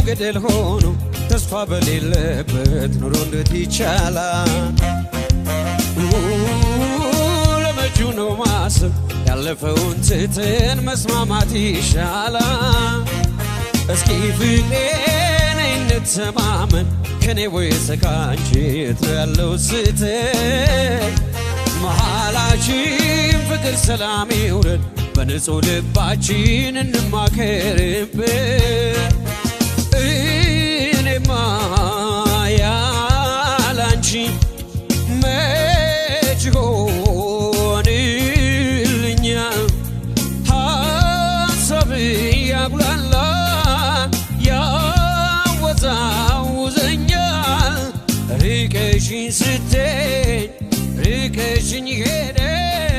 ገደል ሆኖ ተስፋ በሌለበት ኑሮ እንዴት ይቻላል? ለመጪው ነው ማሰብ፣ ያለፈውን ትተን መስማማት ይሻላል። እስኪ ፍቅሬ ነይ እንተማመን፣ ከኔ ወይስ ካንቺ የት ነው ያለው ስህተት? መሃላችን ፍቅር ሰላም ይውረድ፣ በንጹህ ልባችን እንማከርበት። እኔማ ያላንቺ መች ሆንልኛል፣ ሀሳብ ያጉላላ ያወዛውዘኛል። ርቀሽኝ ስትሄድ ርቀሽኝ ሄደሽ